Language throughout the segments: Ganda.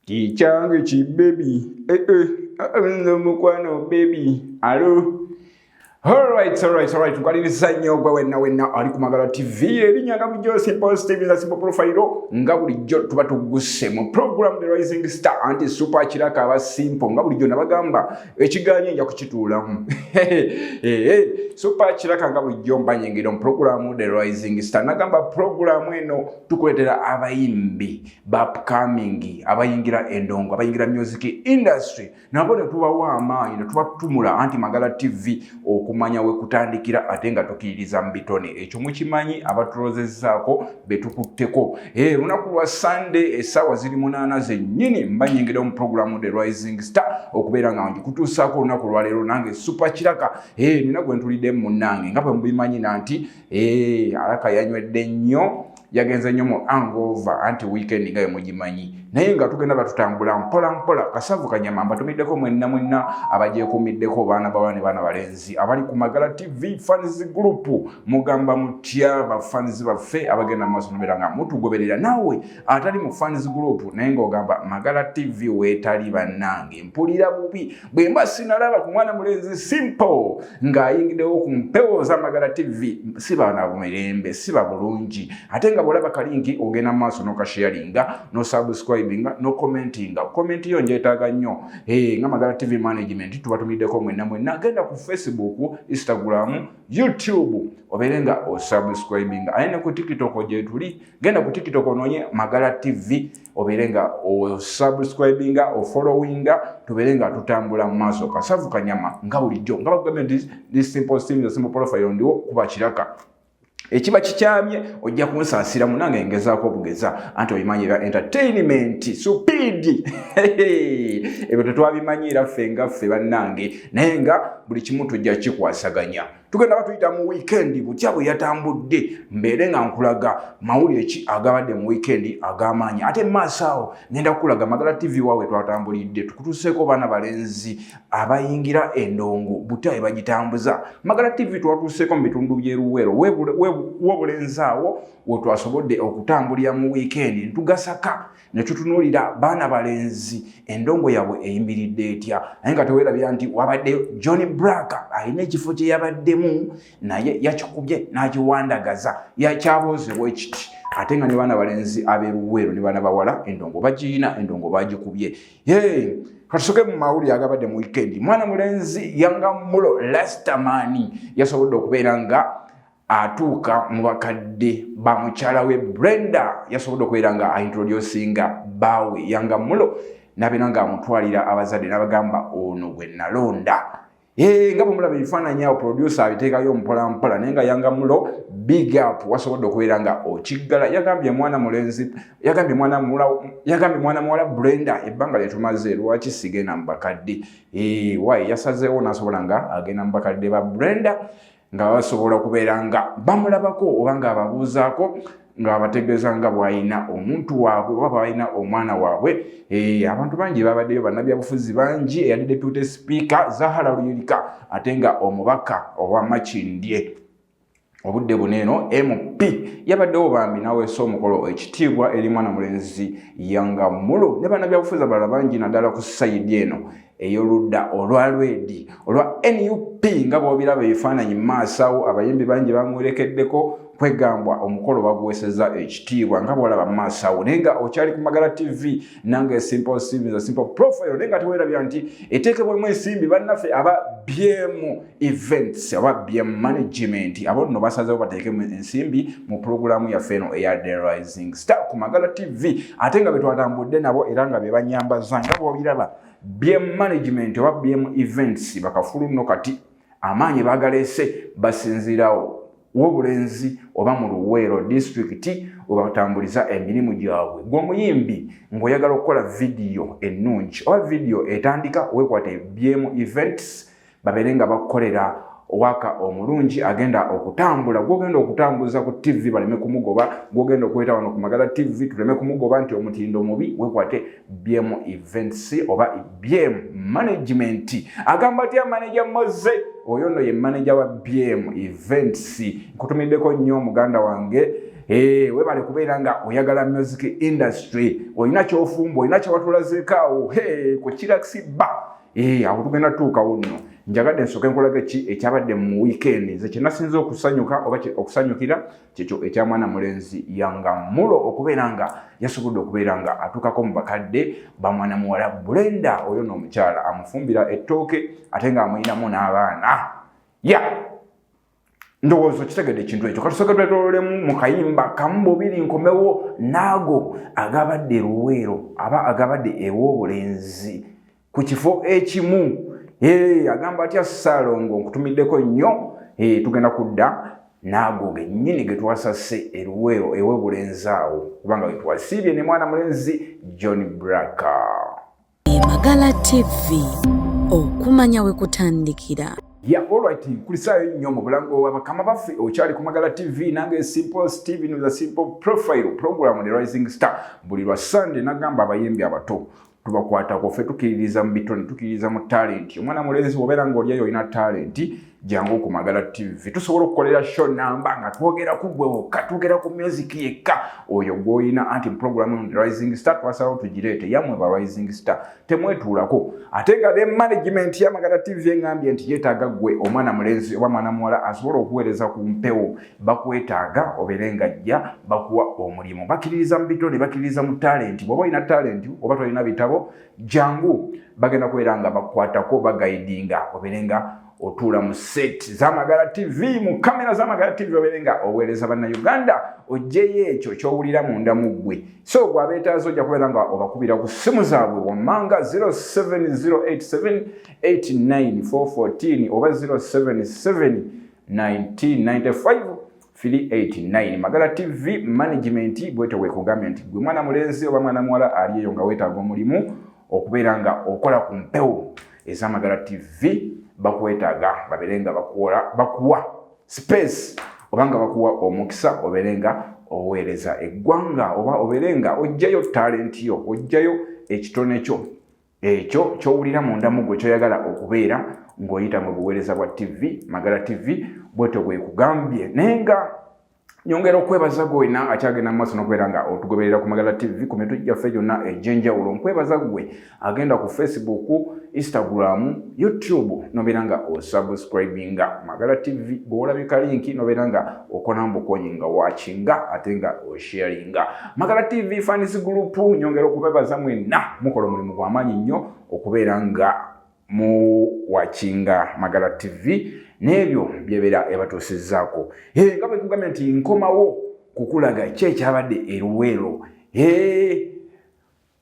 Kikyange ki baby, eh eh, nze mukwano baby, alo. Alright, nkwaliriza nnyo gwe wenna wenna ali ku Magala TV. Erinnya nga bulijjo Simple Stevens, Simple Profile. Nga bulijjo tuba tugguse mu program The Rising Star, anti Super Kiraka aba Simple. Nga bulijjo nabagamba, ekiganye nja kukituulamu. Super Kiraka nga bulijjo mba nyingira mu program The Rising Star. Nagamba program eno tukuleetera abayimbi ba upcoming, abayingira endongo, abayingira music industry, nabo ne tubawa amaanyi ne tubatumula, anti Magala TV okumanya we kutandikira ate nga tukiririza mu bitone. Ekyo mukimanyi, abatulozezzaako betukutteko. Lunaku lwa Sunday, essaawa ziri 8 zennyini, mba nyingirawo mu programu The Rising Star okubeera nga ngikutuusaako olunaku lwaleero. Nange Super Kiraka, nina gwe ntulidde munnange, nga bwe mubimanyi nanti alaka yanywedde nnyo, yagenze nnyo mu hangover, anti weekend nga yemugimanyi. Naye nga tugenda batutambula mpola mpola, kasavu kanyama. Mbatumiddeko mwenna mwenna abagyekuumiddeko, baana bawala ne baana balenzi abali ku Magala TV fans group. Mugamba mutya bafans baffe abagenda mu maaso nobeera nga mutugoberera? Naawe atali mu fans group naye ng'ogamba Magala TV weetali, bannange mpulira bubi bwe mba sinalaba ku mwana mulenzi Simple ng'ayingiddewo ku mpewo za Magala TV. Si baana mirembe, siba bulungi. Ate nga bw'olaba ka link, ogenda mu maaso n'okasharinga, n'osubscribinga, n'ocommentinga. Comment yo njeetaaga nnyo. Nga Magala TV management tubatumiddeko mwenna mwenna. Genda ku Facebook, Instagram, YouTube, obeere nga osubscribinga. Aye ne ku TikTok gyetuli. Genda ku TikTok onoonye Magala TV, obeere nga osubscribinga, ofollowinga, tubeere nga tutambula mu maaso, kasavu kanyama. Nga bulijjo nga bagambye nti this Simple Steve, Simple Profile, ndiwo kuba Kiraka. Ekiba kikyamye ojja kunsaasira munange, ngezaako obugeza, anti obimanyi ebya entertainment speed ebyo tetwabimanyiira ffe nga ffe bannange, naye nga buli kimu tujja kikwasaganya. Tugenda batuyita mu weekend butya bwe yatambudde, mbeere nga nkulaga mawulire ki agabadde mu weekend ag'amaanyi. Ate maaso awo ngenda kukulaga Magala TV waabwe twatambulidde, tukutuuseeko baana balenzi abayingira endongo butya bwe bagitambuza. Magala TV twatuuseeko mu bitundu by'eruweero w'obulenzi awo we twasobodde okutambulira mu weekend, ntugasaka ne tutunuulira baana balenzi endongo yaabwe eyimiridde etya. Naye nga teweerabira nti wabaddeyo John Blaq, alina ekifo kye yabaddemu naye yakikubye n'akiwandagaza, yakyaboozebwa ekiti. Ate nga ne baana balenzi ab'eruweero ne baana bawala endongo bagiyina, endongo bagikubye. Ye katusoke mu mawulire agabadde mu weekend. Mwana mulenzi Yanga Mulo Rastaman yasobodde okubeera nga atuuka mu bakadde ba mukyala we Brenda. Yasobodde okubeera nga aintroducinga baawe Yanga Mulo, nabeera nga amutwalira abazadde n'abagamba, "Ono gwe nalonda." Nga bwemulaba ebifaananyi awo, producer abiteekayo mpola mpola. Naye nga Yanga Mulo, big up, wasobodde okubeera nga okiggala. Yagambye mwana mulenzi, yagambye mwana muwala, yagambye mwana muwala Brenda, ebbanga lyetumaze, lwaki sigenda mu bakadde? Wayi yasazeewo n'asobola nga agenda mu bakadde ba Brenda, nga basobola okubeera nga bamulabako oba nga ababuuzaako, ng'abategeeza nga bw'alina omuntu waabwe oba bw'alina omwana waabwe. Abantu bangi babaddeyo, bannabyabufuzi bangi, eyali deputy speaker Zahara Luyirika, ate nga omubaka owa Makindye obudde buno eno MP yabaddewo bambi naweesa omukolo ekitiibwa eri mwana mulenzi Yanga Mulo ne bannabyabufuzi abalala bangi, naddala ku side eno ey'oludda olwa lwedi olwa NUP. Nga bw'obiraba ebifaananyi mu maaso awo, abayimbi bangi bamuwerekeddeko, kwegambwa omukolo baguweesezza ekitiibwa nga bw'olaba mu maaso awo. Naye nga okyali ku Magala TV, nange Simple Stevens, Simple Profile. Naye nga teweerabira nti eteekebwamu ensimbi bannaffe aba BM Events oba BM Management. Abo nno basazeewo bateekemu ensimbi mu pulogulaamu yaffe eno eya The Rising Star ku Magala TV, ate nga betwatambudde nabo era nga be banyambaza nga bw'obiraba. BM Management oba BM Events bakafulu nno, kati amaanyi bagaleese basinziirawo w'obulenzi oba mu Luweero Disitulikiti webatambuliza emirimu gyabwe. Gwe omuyimbi ng'oyagala okukola vidiyo ennungi oba vidiyo etandika, weekwate BM Events babeere nga bakukolera waka omulungi agenda okutambula, gwogenda okutambuza ku TV baleme kumugoba, gwogenda okuleeta wano ku Magala TV tuleme kumugoba nti omutindo mubi. Wekwate BM Events oba BM Management. Agamba atya manager Moze? Oyo nno ye manager wa BM Events. Nkutumiddeko nnyo muganda wange. Webale kubeera nga oyagala music industry, olina kyofumba, olina kyewatulazeeko awo ku Chillax Bar. Awo tugenda tutuukawo nno. Njagadde nsooke nkulage ki ekyabadde mu weekend. Nze kyenasinza okusanyuka oba okusanyukira kyekyo ekya mwana mulenzi Yanga Mulo okubeera nga yasobodde okubeera nga atuukako mu bakadde ba mwana muwala Brenda. Oyo n'omukyala amufumbira ettooke ate ng'amuyinamu n'abaana. Ya, ndowooza okitegedde ekintu ekyo. Katusooke twetololemu mu kayimba kamu bubiri, nkomewo n'ago agabadde Luweero aba agabadde ew'obulenzi ku kifo ekimu. Agamba atya Ssaalongo, nkutumiddeko nnyo. Tugenda kudda n'ago gennyini ge twasase eruweero ew'obulenzi awo, kubanga we twasiibye ne mwana mulenzi John Blaq. Magala TV, okumanya we kutandikira. Ya, alright, nkulisaayo nnyo mu bulango bwa bakama baffe. Okyali ku Magala TV, nange Simple Steven with a Simple Profile, program The Rising Star, buli lwa Sunday. Nagamba abayimbi abato tubakwatako ffe, tukiririza mu bitone, tukiririza mu talent. Omwana mulenzi, wobeera ng'olyayo olina talent, jangu ku Magala TV, tusobola okukolera show namba nga twogera ku gwe wokka, twogera ku music yekka oyo gw'olina. Anti mu program Rising Star twasalawo tugireete yammwe ba Rising Star, temwetuulako. Ate nga ne management y'Amagala TV eŋŋambye nti yeetaaga ggwe omwana mulenzi oba mwana muwala asobola okuweereza ku mpewo. Bakwetaaga obeere nga jja bakuwa omulimu. Bakkiririza mu bitone, bakkiririza mu talent. Bw'oba olina talent oba tolina bitabo, jangu, bagenda kubeera nga bakukwatako, baguidinga, obeere nga otuula mu set z'Amagala TV, mu kamera z'Amagala TV, obeere nga oweereza Bannayuganda, oggyeyo ekyo ky'owulira munda mu ggwe. So gwabeetaaza ojja kubeera nga obakubira ku ssimu zaabwe wammanga 07087 89414 oba 077 1995 389. Magala TV management bwetyo bwekugambye nti gwe mwana mulenzi oba mwana muwala ali eyo nga weetaaga omulimu okubeera nga okola ku mpewo ez'Amagala TV, bakwetaaga babeere nga bakuwa space oba nga bakuwa omukisa obeere nga oweereza eggwanga oba obeere nga ojjayo talent yo, ojjayo ekitone kyo ekyo kyowulira munda mu gwe kyoyagala okubeera ng'oyita mu buweereza bwa TV. Magala TV bwetyo bwekugambye. Naye nga nyongera okwebaza gwe wena akyagenda mu maaso n'okubeera nga otugoberera ku Magala TV ku mikutu gyaffe gyonna egy'enjawulo. Nkwebaza gwe agenda ku Facebook, Instagram, YouTube nobeera nga osubscribinga Magala TV. Bw'olabika link nobeera nga okonamu bukonyi nga watchinga ate nga osharinga. Magala TV fans group, nyongera okubebaza mwenna, mukola omulimu gw'amaanyi nnyo okubeera nga muwatchinga Magala TV n'ebyo byebeera ebatuusizzaako. Nga bwe nkugambye nti nkomawo kukulaga ki ekyabadde eruweero.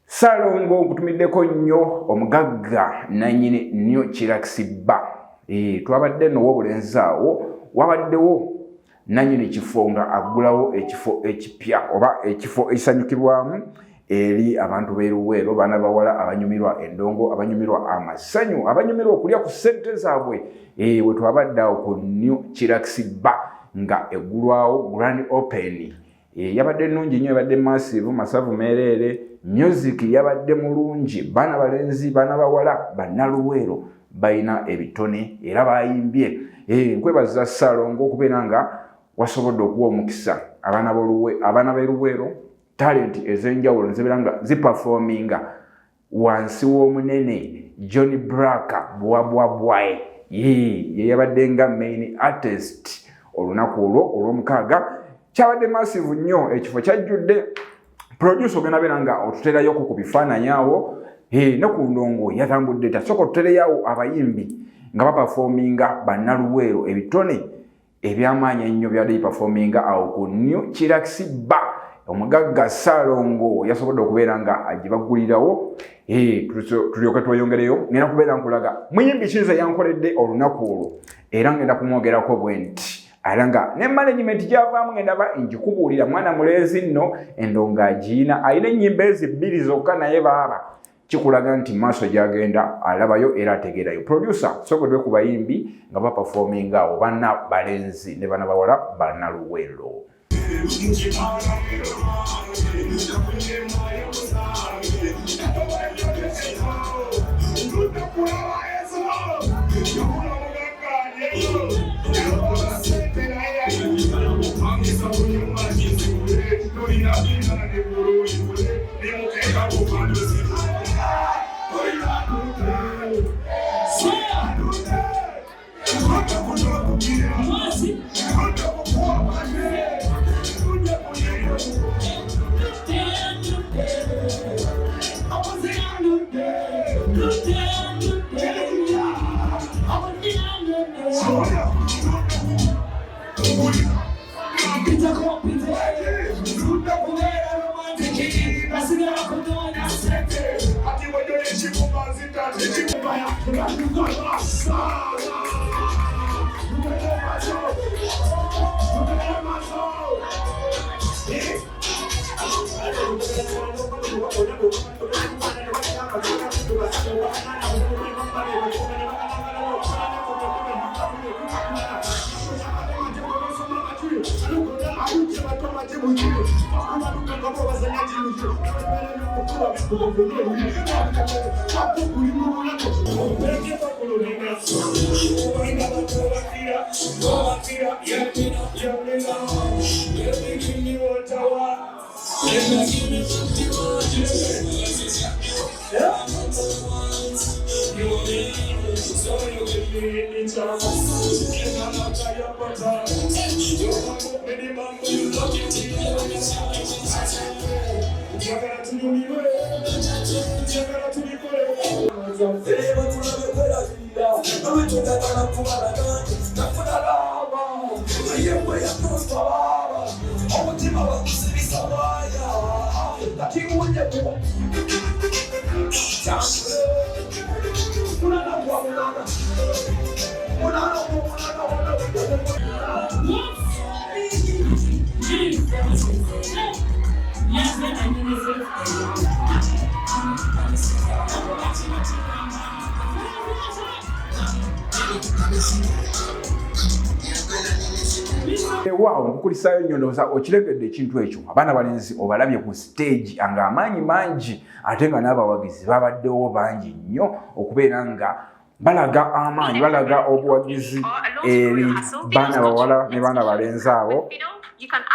Salongo, nkutumiddeko nnyo, omugagga nanyini New Chillax Bar. Twabadde nno w'obulenzi awo, wabaddewo nanyini kifo nga aggulawo ekifo ekipya oba ekifo ekisanyukirwamu eri abantu b'eruweero, baana bawala abanyumirwa endongo, abanyumirwa amasanyu, abanyumirwa okulya ku ssente zaabwe. We twabadde awo ku New Chillax Bar nga eggulwawo, grand open. Yabadde nnungi nnyo, yabadde massive, masavu mereere, music yabadde mulungi, baana balenzi, baana bawala bannaluweero balina ebitone era bayimbye. Nkwebaza Saalongo okubeera nga wasobodde okuwa omukisa abaana b'eruweero, talent ez'enjawulo nezibeera nga ziperforminga wansi w'omunene John Blaq Bwabwabwaye. Ye yabadde nga main artist olunaku olwo olwomukaaga. Kyabadde massive nnyo, ekifo kyajjudde. Producer, ogenda beera nga otuteerayoko ku bifaananyi awo ne ku ndongo yatambudde ta. Soka otuteereyawo abayimbi nga baperforminga, bannaluweero, ebitone ebyamaanyi ennyo byadde biperforminga awo ku New Chillax Bar. Omugagga Saalongo yasobodde okubeera nga agibaggulirawo. Tulyoke tweyongereyo, ngenda kubeera nkulaga muyimbi kinza yankoledde olunaku olwo, era ngenda kumwogerako bwe nti, era nga ne management gyavaamu ngenda ba njikubuulira. Mwana mulenzi nno endongo agiina, alina ennyimba ezi bbiri zokka, naye baaba kikulaga nti maaso gyagenda alabayo era ategeerayo. Producer, sokodwe ku bayimbi nga baperforminga awo, bana balenzi ne bana bawala bannaluweero. Waawo, nkukulisaayo nnyo. Ndowooza okiregedde ekintu ekyo. Abaana balenzi obalabye ku stage nga amaanyi mangi, ate nga n'abawagizi babaddewo bangi nnyo okubeera nga balaga amaanyi, balaga obuwagizi eri baana bawala ne baana balenzi abo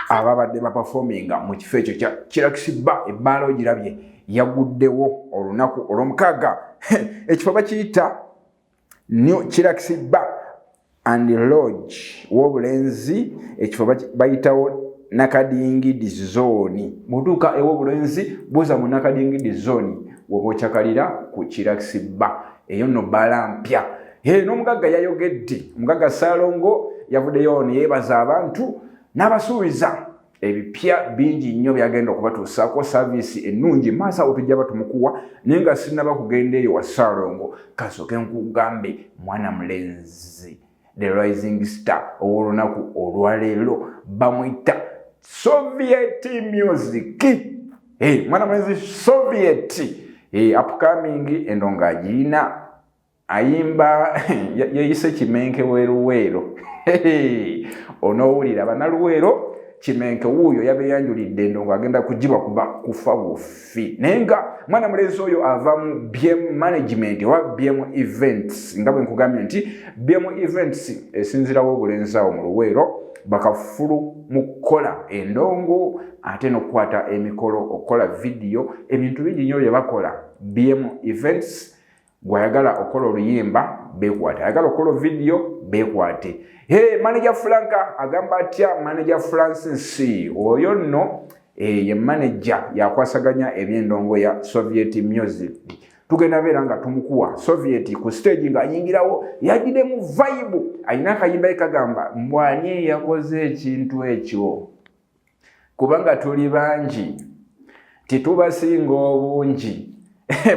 ababadde baperforminga mu kifo ekyo kya Chillax Bar. Ebbaala ogirabye, yaguddewo olunaku olwomukaaga. Ekifo bakiyita New Chillax Bar and Lodge, w'obulenzi. Ekifo bayitawo Nakadingidi Zone. Bw'otuuka ew'obulenzi, buuza mu Nakadingidi Zone, woba okyakalira ku Chillax Bar. Eyo nno bbaala mpya. N'omugagga yayogedde. Omugagga Saalongo yavuddeyo neyeebaza abantu n'abasuubiza ebipya bingi nnyo byagenda okubatuusaako, service ennungi. Maaso awo tujja batumukuwa, naye nga sinnaba kugenda eyo wa Saalongo, kasooke nkugambe mwana mulenzi the rising star ow'olunaku olwaleero bamwita Soviet Music. Hey, mwana mulenzi Soviet, hey, upcoming, endongo agirina, ayimba, yeyise Kimenke weruweero. Onoowulira banaluweero, Kimenke wuuyo yabeyanjulidde endongo, agenda kugiba kuba kufa bufi. Naye nga mwana mulenzi oyo ava mu BM Management oba BM Events, nga bwe nkugambye nti BM Events esinzirawo obulenzi awo mu Luweero, bakafulu mu kukola endongo ate n'okukwata emikolo, okukola vidiyo, ebintu bingi nnyo bye bakola. BM Events, gwayagala okukola oluyimba bekwate, ayagala okukola vidiyo bekwate. Hey, manager Franka agamba atya? Manager Francis oyo nno ye manager, yakwasaganya ebyendongo ya Soviet Music. Tugenda beera nga tumukuwa Soviet ku stage ng'ayingirawo, yagidde mu vibe, alina akayimba ye kagamba mbwani yakoze ekintu ekyo, kubanga tuli bangi titubasinga obungi.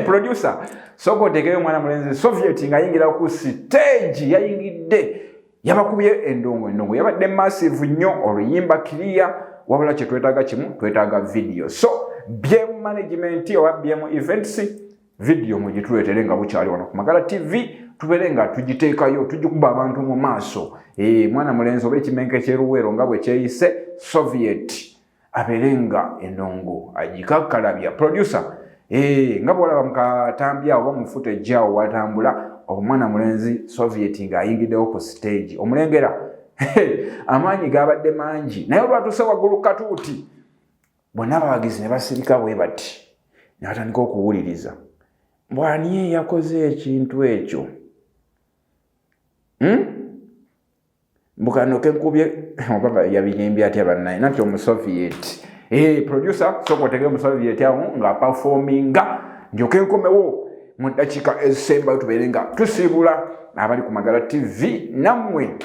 Producer, sooka otekeyo omwana mulenzi Soviet ng'ayingira ku stage. Yayingidde, yabakubye endongo, endongo yabadde massive nnyo, oluyimba kiriya. Wabula kyetwetaaga kimu, twetaaga video. So BM Management oba BM Events, video mugituleetere nga bukyali wano ku Magala TV, tubeere nga tugiteekayo, tugikuba abantu mu maaso. Mwana mulenzi oba ekimenke kyeruweero nga bwe kyeyise Soviet abeere nga endongo agikakkalabya. Producer, nga bwolaba mukatambi awo oba mu footage awo watambula omwana mulenzi Soviet ng'ayingiddewo ku stage, omulengera amaanyi gabadde mangi, naye olwatuuse waggulu katuuti. Bonna abawagizi ne basirika bwe bati ne batandika okuwuliriza mbu ani eyakoze ekintu ekyo? Mbu kano kenkubye oba yabiyimbye atya bannaye nanti omusoviet. Producer sooka otege omusoviet awo nga performinga ndyoke nkomewo mu ddakiika ezisembayo tubeere nga tusiibula abali ku Magala TV nammwe.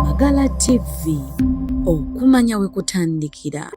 Magala TV, okumanya we kutandikira.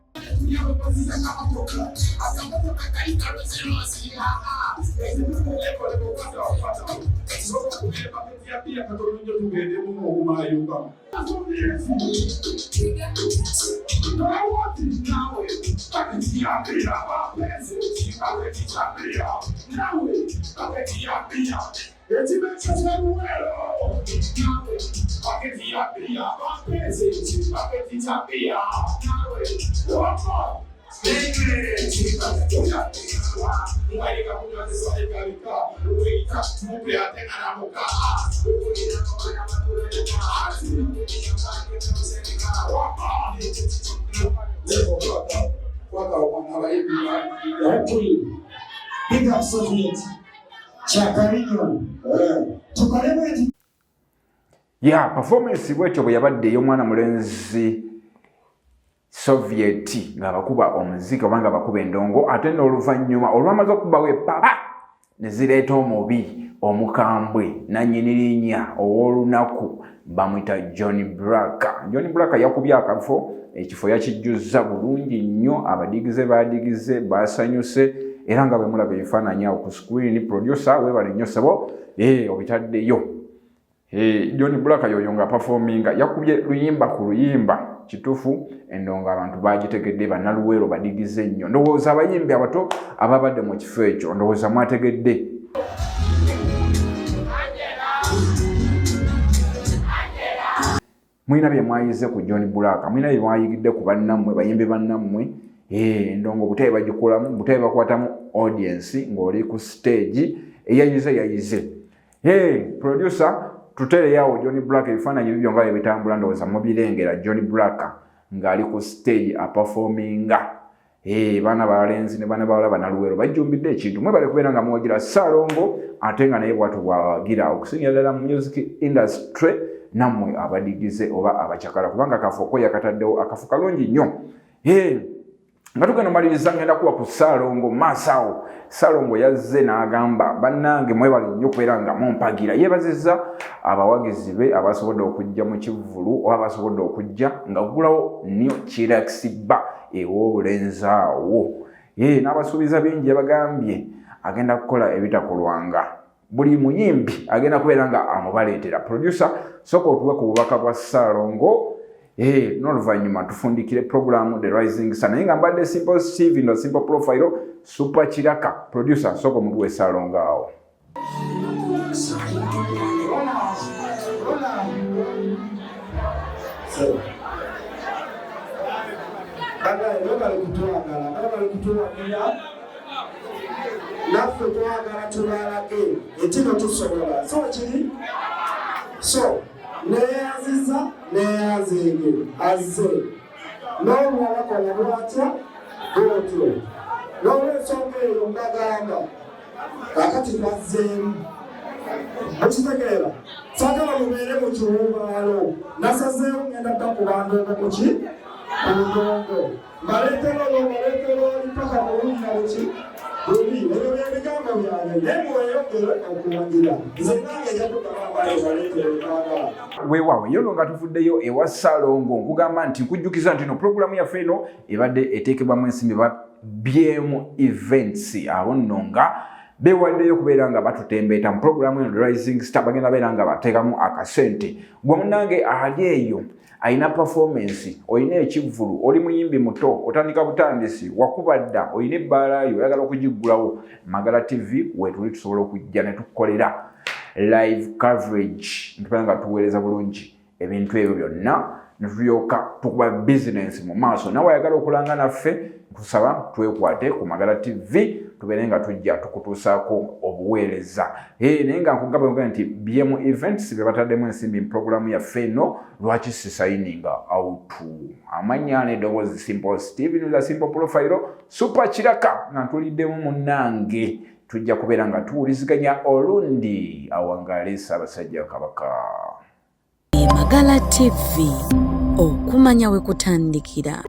Ya performance bwetyo bwe yabadde ey'omwana mulenzi Soviet ng'abakuba omuziki oba nga bakuba endongo, ate n'oluvannyuma olwamaze okubawo epapa ne zireeta omubi omukambwe nannyini linnya ow'olunaku bamuyita John Black. John Black yakubye akafo, ekifo yakijjuzza bulungi nnyo, abadigize baadigize basanyuse, era nga bwe mulaba ebifaananyi awo ku screen. Producer weebale nnyo ssebo, obitaddeyo. John Black yoyo nga performinga yakubye luyimba ku luyimba kitufu, endongo abantu bagitegedde, bannaluweero badigize nnyo. Ndowooza abayimbi abato ababadde mu kifo ekyo ndowooza mwategedde. Mulina bye mwayize ku John Black, mulina bye mwayigidde ku bannammwe, bayimbi bannammwe. Endongo butabe bagikolamu, butabe bakwatamu audience ng'oli ku stage, eyayize yayize. Producer tutereyawo John Black ebifaananyi bibyo nga ebitambula, ndowooza mubirengera John Black ng'ali ku stage aperforminga. Baana balenzi ne baana bawala banaluweero bajjumbidde ekintu. Mwebale kubeera nga muwagira Ssaalongo, ate nga naye bw'atyo bw'awagira okusingira ddala mu music industry nammwe abadigize oba abacakala, kubanga akafo ko yakataddewo akafo kalungi nnyo. Nga tugenda omaliriza, ngenda kuwa ku Ssaalongo maaso awo. Ssaalongo yazze n'agamba bannange mwebale nnyo okubeera nga mumpagira. Yeebazizza abawagizi be abasobodde okujja mu kivvulu oba abasobodde okujja nga ggulawo New Chillax Bar ew'obulenzi awo. N'abasuubiza bingi, yabagambye agenda kukola ebitakolwanga. Buli muyimbi agenda kubeera nga amubaleetera. Producer sooka otuwe ku bubaka bwa Ssaalongo, n'oluvannyuma tufundikire programu The Rising Sun. Naye nga mbadde Simple Steve no Simple Profile Super Kiraka. Producer sooka omutuwe Ssaalongo awo. Bagaye bali kutwagala, bali kutuwagira. Naffe twagala tubalage nti no tusobola. So kiri so neyanziza neyanzeege azze n'omulala kola bwatya bwotyo. N'olwensonga eyo mbagamba kakati twazzeemu okitegeera, saagala mubeere mu kiwuubaalo. Nasazeewo ngenda bakuba ndongo kuki ku ndongo, mbaleetera oyo, mbaleetera oli, paka muwulira buki bubi. Ebyo byebigambo byange, naye muweyongere okuwagira nze, nange nja kuddamu amaanyi baleetera ebagala. Weewaawo, yono nga tuvuddeyo ewa Ssalongo, nkugamba nti nkujjukiza nti no pulogulaamu yaffe eno ebadde eteekebwamu ensimbi ba BM Events. Abo nno nga beewaddeyo okubeera nga batutembeeta mu pulogulaamu eno Rising Star, bagenda beera nga bateekamu akasente. Gwe munnange ali eyo alina performance, olina ekivvulu, oli muyimbi muto, otandika butandisi, wakuba dda, olina ebbaala yo oyagala okugiggulawo, Magala TV weetuli, tusobola okujja ne tukukolera live coverage, ntubeera nga tuweereza bulungi ebintu ebyo byonna, ne tulyoka tukuba bizinensi mu maaso. Nawe ayagala okulanga naffe, nkusaba twekwate ku Magala TV, tubeere nga tujja tukutuusaako obuweereza. Naye nga nkugamba nti BM Events be bataddemu ensimbi mu pulogulaamu yaffe eno, lwaki sisayininga out? Amanya n'eddoboozi Simple Steven, za Simple Profile, Super Kiraka, nga ntuliddemu munnange. Tujja kubeera nga tuwuliziganya olundi. Awangaale Ssaabasajja Kabaka. Magala TV, okumanya we kutandikira.